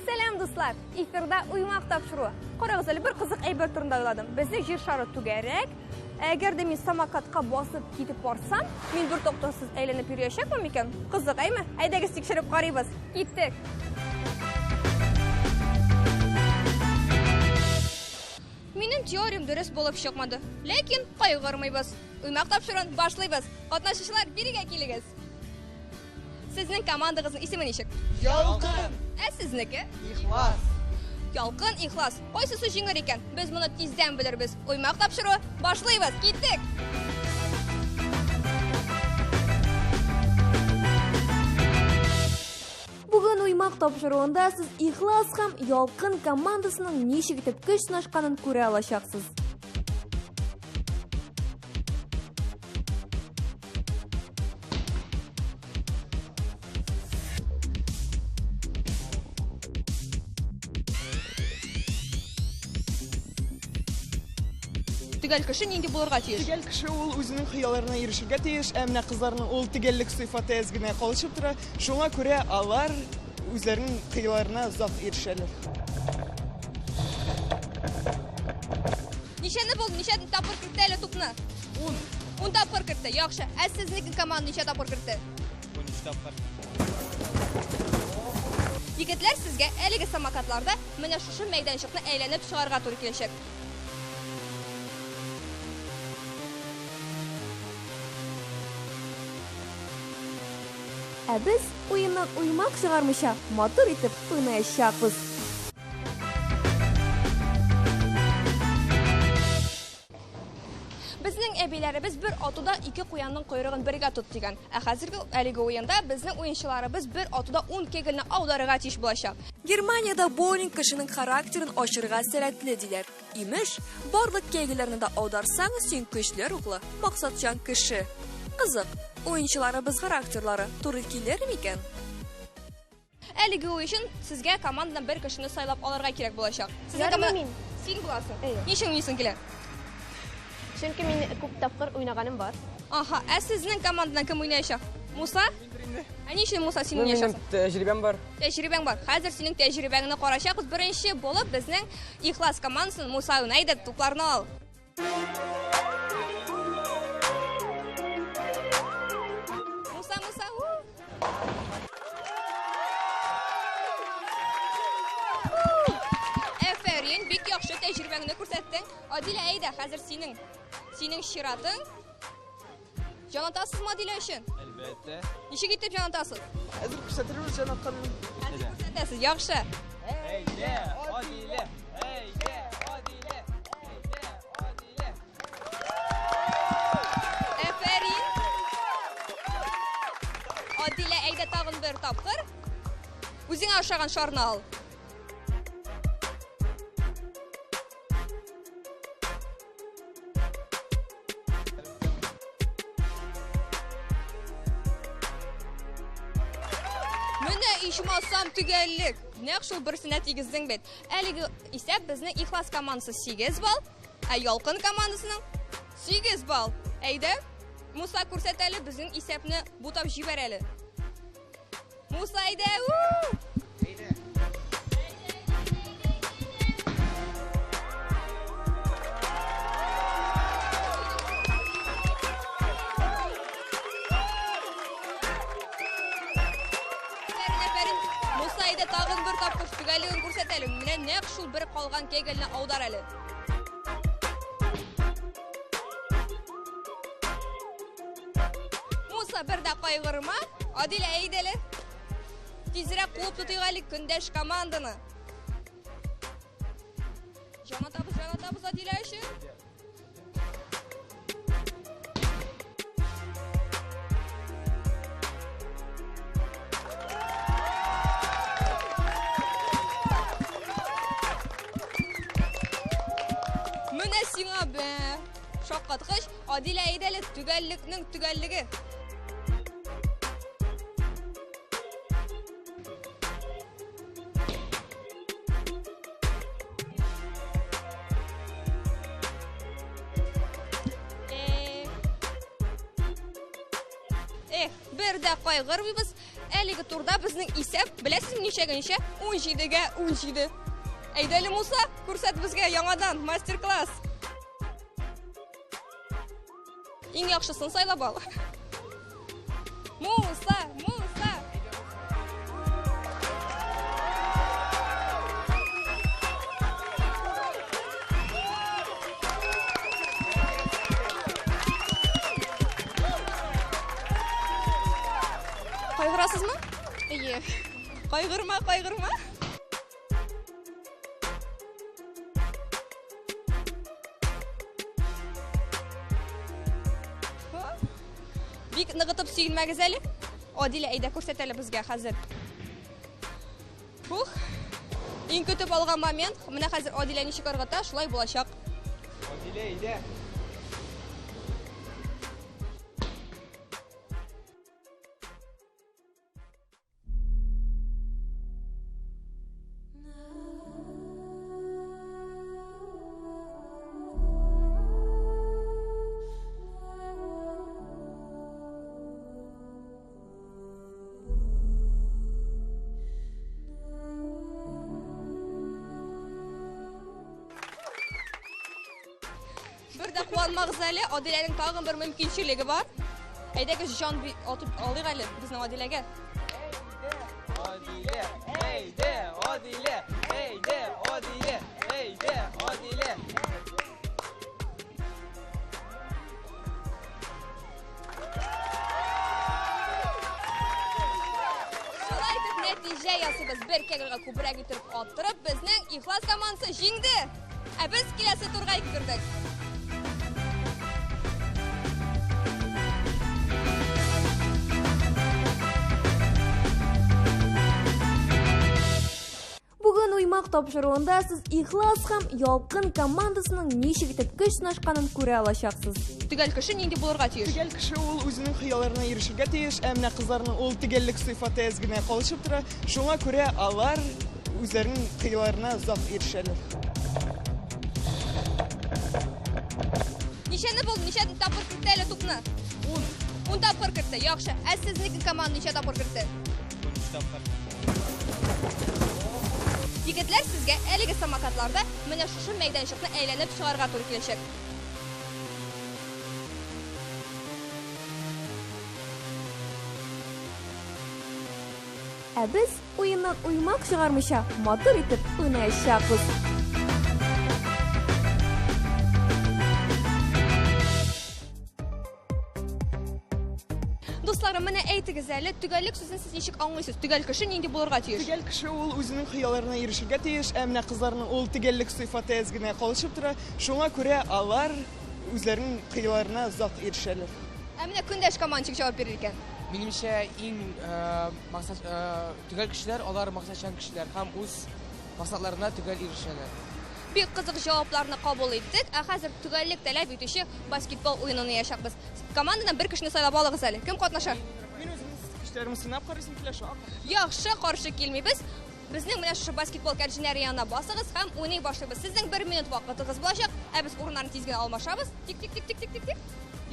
Сәлам, дуслар! Эфирда Уймак тапшыруы. Карагыз әле, бер кызык әйбер турында уйладым. Безнең җир шары түгәрәк. Әгәр дә мин самокатка басып китеп барсам, мин бер токтаусыз әйләнеп йөриячәкмен микән? Кызык, әйме? Әйдәгез тикшереп карыйбыз. Киттек. Минем теориям дөрес булып чыкмады. Ләкин кайгырмыйбыз. Уймак тапшыруын башлыйбыз. Катнашучылар, бирегә килегез. Сезнең командагызның исеме ничек? Ялкын! Ә сезнеке? Ихлас! Ялкын, Ихлас. Кайсысы җиңер икән? Без моны тиздән белербез. Уймак тапшыру башлыйбыз. Киттек! Бүген Уймак тапшыруында сез Ихлас һәм Ялкын командасының ничек итеп көч сынашканын күрә алачаксыз. Төгәл кеше нинди булырга тиеш? Төгәл кеше ул үзенең хыялларына ирешергә тиеш, ә менә кызларның ул төгәллек сыйфаты әз генә калышып тора. Шуңа күрә алар үзләренең хыялларына озак ирешәләр. Ничәне булды? Ничә тапкыр кертте әле тупны? Ун. Ун тапкыр кертте. Яхшы. Ә сезнең команда ничә тапкыр кертте? 13 тапкыр. Егетләр, сезгә әлеге самокатларда менә шушы мәйданчыкны әйләнеп чыгарга туры киләчәк. Ә без уеннан уймак чыгармыйча матур итеп уйнаячакбыз. Безнең әбиләребез бер атуда ике куянның койрыгын бергә тот дигән. Ә хәзерге әлеге уенда безнең уенчыларыбыз бер атуда 10 кегельне аударырга тиеш булачак. Германиядә боулинг кешенең характерын ачырга сәләтле диләр. Имеш, барлык кегельләрне дә аударсаң, син көчле рухлы, максатчан кеше. Кызык, уенчыларыбыз характерлары туры килер микән? Әлеге уен өчен сезгә командадан бер кешене сайлап алырга кирәк булачак. Сезнең Ярый, команда- мин. Син буласың. Әйе. Ни өчен уйныйсың килә? Чөнки мин күп тапкыр уйнаганым бар. Аһа, ә сезнең командадан кем уйнаячак? Муса? Ә ни өчен Муса син Ну, минем уйнаячаксың? тәҗрибәм бар. Тәҗрибәң бар. Хәзер синең тәҗрибәңне карачакбыз. Беренче булып безнең Ихлас командасын Муса уйный. Әйдә, тупларны ал. Муса, Муса, у! Әфәрин, бик яхшы тәҗрибәңне күрсәттең. Адилә, әйдә, хәзер синең чиратың. Җан атасызмы Адилә өчен? Әлбәттә. Ничек итеп җан атасыз? Әзер күрсәтербез җан атканын. Хәзер күрсәтәсез, яхшы. Әйдә, Адилә! Әйдә, Адилә! Әйдә, Адилә! Әфәрин. Адилә, әйдә тагын бер тапкыр. Үзеңә ошаган шарны ал. Менә ичмасам төгәллек. Нәкъ шул берсенә тигездең бит. Әлеге исәп безнең Ихлас командасы 8 балл, ә Ялкын командасының 8 балл. Әйдә, Муса күрсәт әле, безнең исәпне бутап җибәр әле. Муса, әйдә! У! Әфәрин, әфәрин. Муса, әйдә тагын бер тапкыр төгәллеген күрсәт әле. Менә нәкъ шул бер калган кегельне аудар әле. Муса, бер дә кайгырма. Адилә, әйдә әле. Тизрәк куып тотыйк әле көндәш команданы. Җан атабыз, җан атабыз Адилә өчен. Менә сиңа бә. Шаккаткыч. Адилә, әйдә әле, төгәллекнең төгәллеге. Эх, бер дә кайгырмыйбыз. Әлеге турда безнең исәп, беләсезме ничәгә ничә? 17-гә 17. Әйдә әле, Муса, күрсәт безгә яңадан мастер-класс. Иң яхшысын сайлап ал. Муса, Муса. Кайгырасызмы? Әйе. Кайгырма, кайгырма. Бик ныгытып сөенмәгез әле. Адилә, әйдә күрсәт әле безгә хәзер. Ух. Иң көтеп алган момент. Менә хәзер Адилә ничек ыргыта, шулай булачак. Адилә, әйдә. Бер дә куанмагыз әле, Адиләнең тагын бер мөмкинчелеге бар. Әйдәгез, җан атып алыйк әле безнең Адиләгә. Адилә, әйдә, Адилә, әйдә, Адилә, әйдә, Адилә. Шулай итеп нәтиҗә ясыйбыз. Бер кегельгә күбрәк итеп аттырып, безнең Ихлас командасы җиңде. Ә без киләсе турга йөгердек. Бүген Уймак тапшыруында сез Ихлас һәм Ялкын командасының ничек итеп көч сынашканын күрә алачаксыз. Төгәл кеше нинди булырга тиеш? Төгәл кеше ул үзенең хыялларына ирешергә тиеш, ә менә кызларның ул төгәллек сыйфаты әз генә калышып тора. Шуңа күрә алар үзләренең хыялларына озак ирешәләр. Ничәне булды? Ничә тапкыр кертте әле тупны? 10. 10 тапкыр кертте. Яхшы. Ә сезнең команда ничә тапкыр кертте? 13 тапкыр. Егетләр, сезгә әлеге самокатларда менә шушы мәйданчыкны әйләнеп чыгарга туры киләчәк. Ә без уеннан уймак чыгармыйча матур итеп уйнаячакбыз. Дусларым, менә әйтегез әле, төгәллек сүзен сез ничек аңлыйсыз? Төгәл кеше нинди булырга тиеш? Төгәл кеше ул үзенең хыялларына ирешергә тиеш, ә менә кызларның ул төгәллек сыйфаты әз генә калышып тора. Шуңа күрә алар үзләренең хыялларына озак ирешәләр. Ә менә көндәш команда ничек җавап бирер икән? Минемчә, иң максат, төгәл кешеләр, алар максатчан кешеләр һәм үз максатларына төгәл ирешәләр. Бик кызык җавапларны кабул иттек. Ә хәзер төгәллек таләп итүче баскетбол уенын уйнаячакбыз. Командадан бер кешене сайлап алыгыз әле. Кем катнаша? Мин үземнең көчләремне сынап карыйсым килә, шуңа. Яхшы, каршы килмибез. Безнең менә шушы баскетбол кәрҗиннәре янына басыгыз һәм уйный башлыйбыз. Сезнең бер минут вакытыгыз булачак. Ә без урыннарны тиз генә алмашабыз. Тик-тик-тик-тик-тик-тик.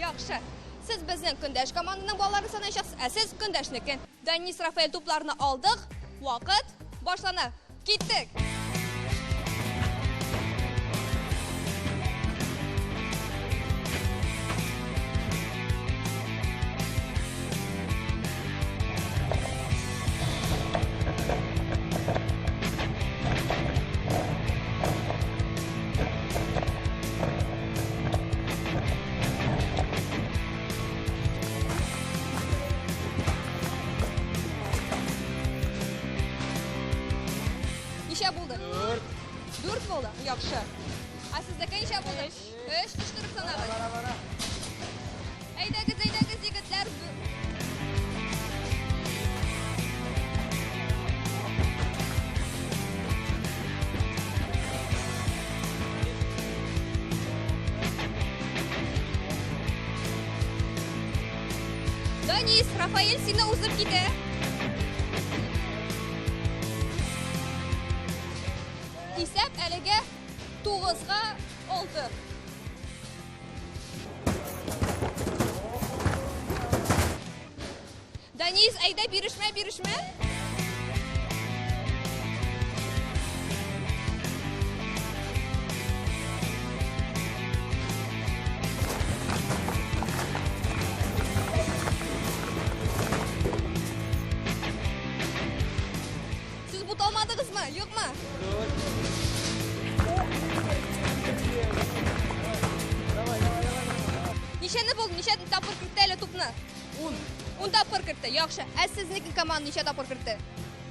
Яхшы. Сез безнең көндәш команданың балаларын санаячаксыз, ә сез көндәшнекен. Данис Рафаэль тупларны алдык. Вакыт башлана. Киттек. Ничә булды? Данис, Рафаэль сине узып китә. Исәп әлегә 9-га 6. Данис, әйдә, бирешмә, бирешмә. Сез буталмадыгызмы? Юкмы? Ничәне булды? Ничә тапкыр кертте әле тупны? Ун. 10 тапкыр кертте. Яхшы. Ә сезнең команда ничә тапкыр кертте?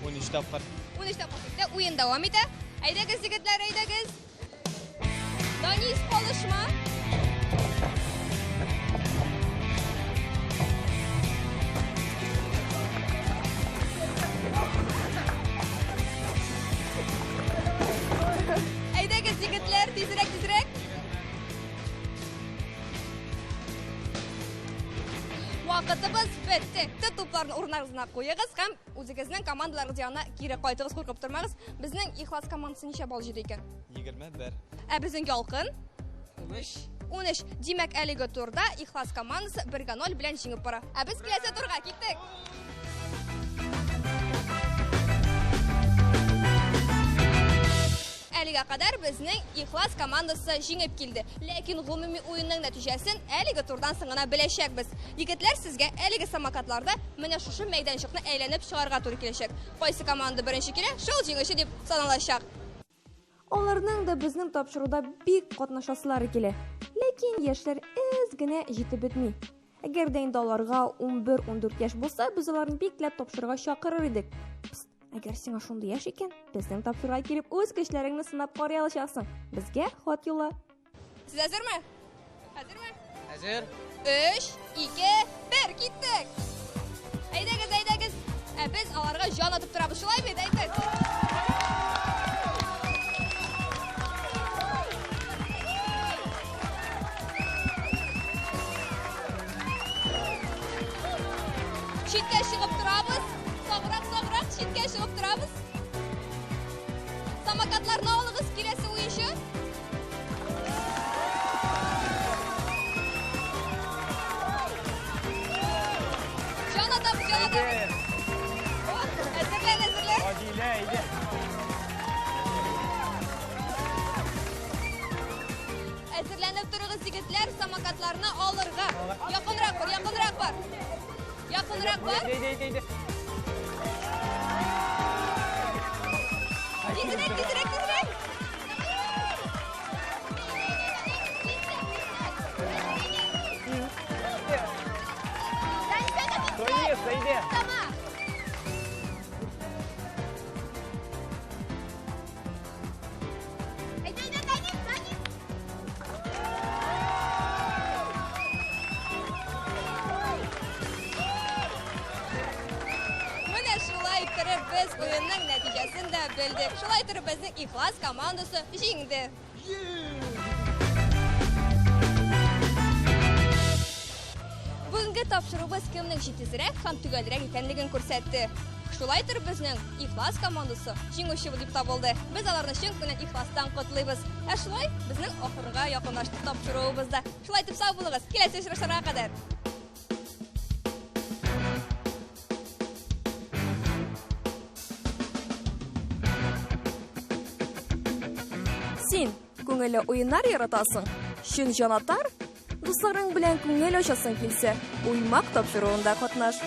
13 тапкыр. 13 тапкыр кертте. Уен дәвам итә. Әйдәгез, егетләр, әйдәгез. Данис, калышма. Әйдәгез, егетләр, тизрәк, тизрәк. Вакытыбыз бетте. Тот тупларны урыннарыгызына куегыз һәм үзегезнең командаларыгыз янына кире кайтыгыз, куркып тормагыз. Безнең Ихлас командасы ничә балл җыйды икән? 21. Ә безнең Ялкын? 13. 13. Димәк, әлеге турда Ихлас командасы 1-0 белән җиңеп бара. Ә без киләсе турга киттек. Әлегә кадәр безнең Ихлас командасы җиңеп килде. Ләкин гомуми уенның нәтиҗәсен әлеге турдан соң гына беләчәкбез. Егетләр, сезгә әлеге самокатларда менә шушы мәйданчыкны әйләнеп чыгарга туры киләчәк. Кайсы команда беренче килә, шул җиңүче дип саналачак. Аларның да безнең тапшыруда бик катнашасылары килә. Ләкин яшьләр әз генә җитеп бетми. Әгәр дә инде аларга 11-14 яшь булса, без аларны бик теләп тапшырырга чакырыр идек. Пст, әгәр сиңа шундый яшь икән, безнең тапшыруга килеп үз көчләреңне сынап карый алачаксың. Безгә хат юлла. Сез әзерме? Әзерме? Әзер. 3, 2, 1, киттек! Әйдәгез, әйдәгез! Ә без аларга җан атып торабыз, шулай бит, әйтегез! Читкә чыгып торабыз. Саграк, саграк, читкә чыгып торабыз. Самокатларны алыгыз, киләсе уенчы. Җан атабыз, җан атабыз. Әзерлән, әзерлән. Адилә, әйдә. Әзерләнеп торыгыз, егетләр, самокатларны алырга. Якынрак бар, якынрак бар. Якынрак бар. Әйдә, әйдә, әйдә. Тизрәк, тизрәк, тизрәк. Данис, әйдә. Сама. Әйдә, әйдә, Данис, Данис. Менә шулай иттереп без уенның нәтиҗәсен дә белдек. Шулай иттереп безнең Ихлас командасы җиңде. Бүгенге тапшыруыбыз кемнең җитезрәк һәм төгәлрәк икәнлеген күрсәтте. Шулай итеп безнең Ихлас командасы җиңүче дип табылды. Без аларны чын күңелдән ихластан котлыйбыз. Ә шулай безнең ахырга якынлашты тапшыруыбыз да. Шулай итеп сау булыгыз. Киләсе очрашуларга кадәр. Син күңелле уеннар яратасың? Чын җанатар? Дусларың белән күңел ачасың килсә, Уймак тапшыруында катнаш.